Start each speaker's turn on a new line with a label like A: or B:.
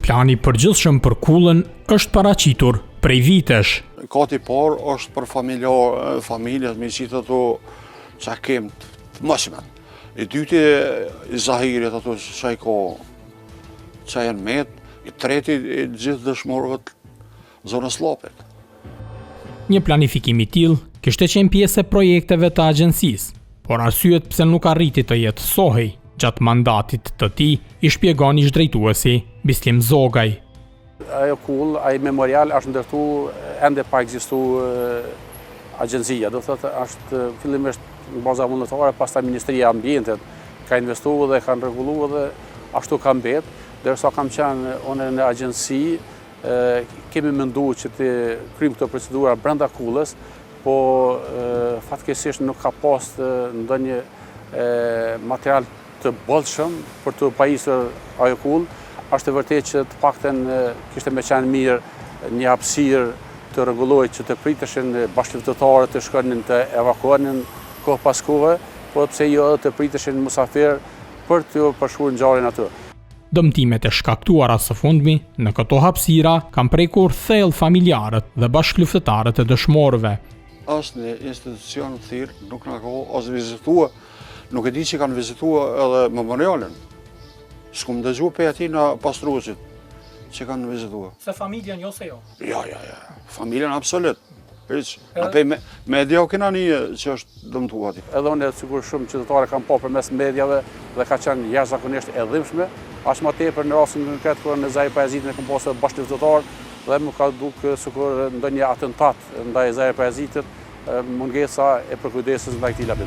A: Plani i përgjithshëm për kullën është paraqitur prej vitesh.
B: Kati i parë është për familjar, familjet, me qitë ato që kem të moçmet. I dyti i Zahirit ato që i ka që janë met, i treti i gjithë dëshmorëve të zonës Llapit.
A: Një planifikim i tillë kishte qenë pjesë e projekteve të agjencisë, por arsyet pse nuk arriti të jetësohej gjatë mandatit të tij i shpjegon ish drejtuesi Bislim Zogaj.
C: Ajo kullë, ai memorial është ndërtu ende pa ekzistu agjencia, do thotë është fillimisht në baza vullnetare, pastaj Ministria e Ambientit ka investu dhe kanë rregullu dhe ashtu ka mbet, derisa kam qenë unë në agjenci, kemi mendu që të kryjmë këto procedura brenda kullës, po fatkeqësisht nuk ka pas ndonjë material të bollshëm për të pajisur ajo kullë. Është e vërtetë që të paktën kishte me qenë mirë një hapësirë të rregullohej që të priteshin bashkëluftëtarët të shkonin të evakuonin kohë pas kohe, po pse jo edhe të priteshin musafirë për të përshkruar ngjarjen aty.
A: Dëmtimet e shkaktuara së fundmi në këto hapësira kanë prekur thellë familjarët dhe bashkëluftëtarët e dëshmorëve.
B: Asnjë institucion thirr nuk na ka as vizitua, nuk e di që kanë vizitua edhe memorialin. S'kum dëgju prej atina pastruesit që kanë vizitua.
A: Se familjen jo se jo?
B: Jo, jo, jo, familjen absolut. Hiç, na pej media o kena një që është dëmtu aty.
C: Edhe unë sikur shumë qytetarë kam pa përmes mediave dhe ka qenë jashtëzakonisht e dhimbshme, aq më tepër në rastin konkret kur në Zahir Pajazitin e kam pasur bashkëluftëtar dhe m'u ka duk sikur ndonjë atentat ndaj Zahir Pajazitit, mungesa e përkujdesjes ndaj këtij lapidari.